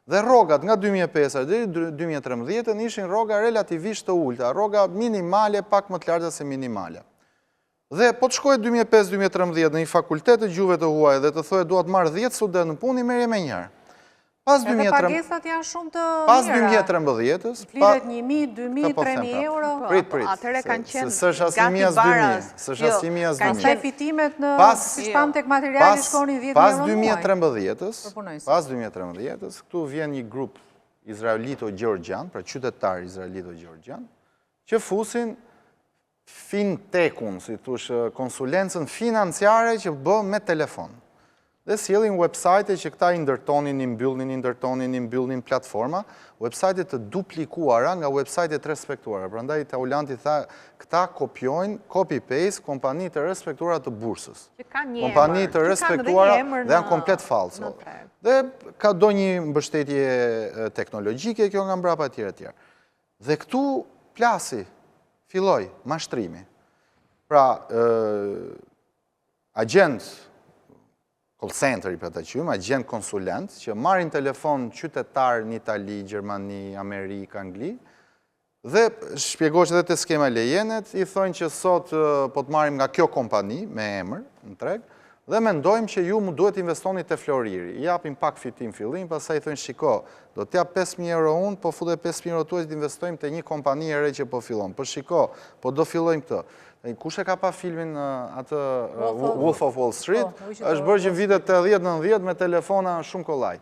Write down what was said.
Dhe rrogat nga 2005 deri 2013 ishin rroga relativisht të ulta, rroga minimale pak më të larta se minimale. Dhe po të shkoje 2005-2013 në një fakultet të gjuhëve të huaja dhe të thoje dua të marr 10 studentë në punë, i merrje menjëherë. Pas Edhe pagesat janë shumë të mira. Pas 2013-ës, flitet 1000, 2000, 3000 pra. euro. Po, Prit, prit. Atëherë kanë qenë s'është as 1000 as 2000, s'është as 1000 as 2000. Pastaj fitimet në siç pamë tek materiali shkonin 10000 euro në muaj. Pas 2013-ës, pas 2013-ës, këtu vjen një grup izraelito-gjeorgjian, pra qytetar izraelito-gjeorgjian, që fusin fintech-un, si thush, konsulencën financiare që bë me telefon. Dhe sjellin website që këta i ndërtonin, i mbyllnin, i ndërtonin, i mbyllnin platforma, website të duplikuara nga website të respektuara. Prandaj Taulanti tha, këta kopjojnë, copy-paste, kompani të respektuara të bursës. Kompani të respektuara dhe janë komplet falso. Dhe ka do një mbështetje teknologjike kjo nga mbrapa e tjera e tjera. Dhe këtu plasi, filloi, mashtrimi. Pra, agent, call center i për ta quajmë, agent konsulent, që marrin telefon qytetar në Itali, Gjermani, Amerikë, Angli, dhe shpjegosh edhe te skema Le Ienet, i thonë që sot po të marrim nga kjo kompani, me emër, në treg, dhe mendojmë që ju më duhet investoni te Floriri. I japim pak fitim fillim, pastaj i thonë shiko, do t'jap 5.000 euro unë, po fute 5.000 euro tuaj të investojmë te një kompani e re që po fillon. Po shiko, po do fillojmë këtë. Kush e ka pa filmin atë Wolf of Wall Street, po, është bërë që vitet 80-90 me telefona shumë kollaj.